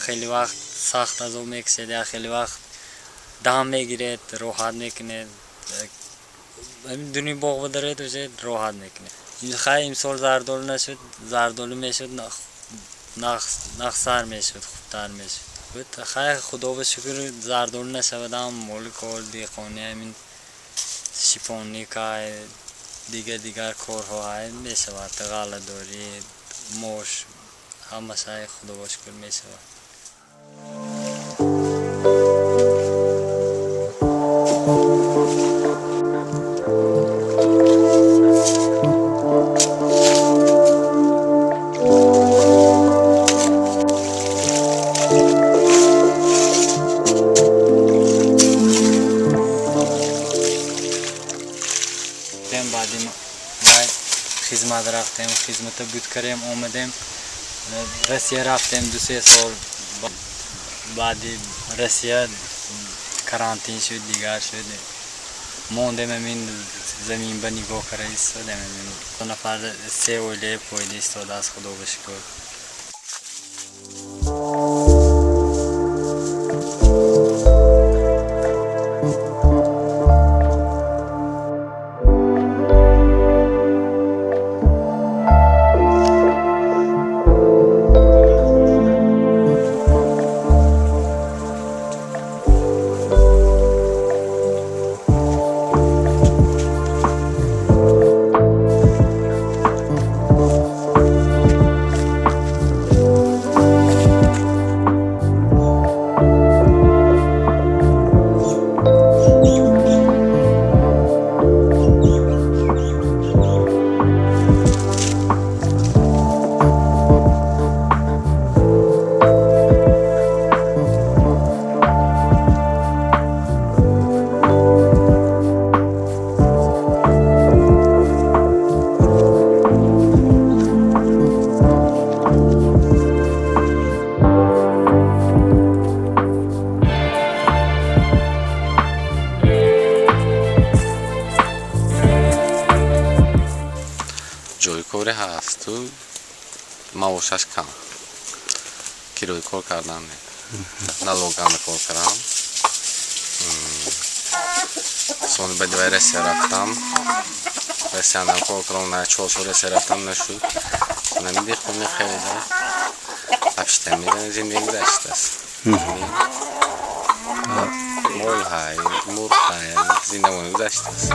Хеле вақт сахт азоб мекашед, я хеле вақт дам мегиред, роҳат мекунед. Дуни боғ бадаред, уже роҳат мекунед. Хай имсол зардолу нашуд, зардолу мешуд, нақсар мешуд, хубтар мешуд. Хай худо ба шукр зардолу нашавадам, моли кор, деҳқонӣ, ҳамин шипонӣ кай, дигар дигар корҳо ҳай мешавад, ғалладорӣ, мош, ҳамаш ҳай худо ба шукр мешавад. Баъди вай хизмат рафтем, хизмата буд кардем, омадем, Россия рафтем 2-3 сол. Баъди Россия карантин шуд, дигар шуд, мондем ҳамин замин ба нигоҳ карда истодем. Ду нафар се оилаи поида истодааст, худо ба шукр. Ҷои коре ҳасту маошаш кам, кирои кор кардан не, налогами кор кардам. Соли баъди вай Россия рафтам, Россиянам кор кардам, на 4 сол Россия рафтам, нашуд. Нами деҳқони хеле абштами зиндагӣ гузаштааст. Мол ҳай, мурғ ҳай, зиндагонӣ гузаштааст.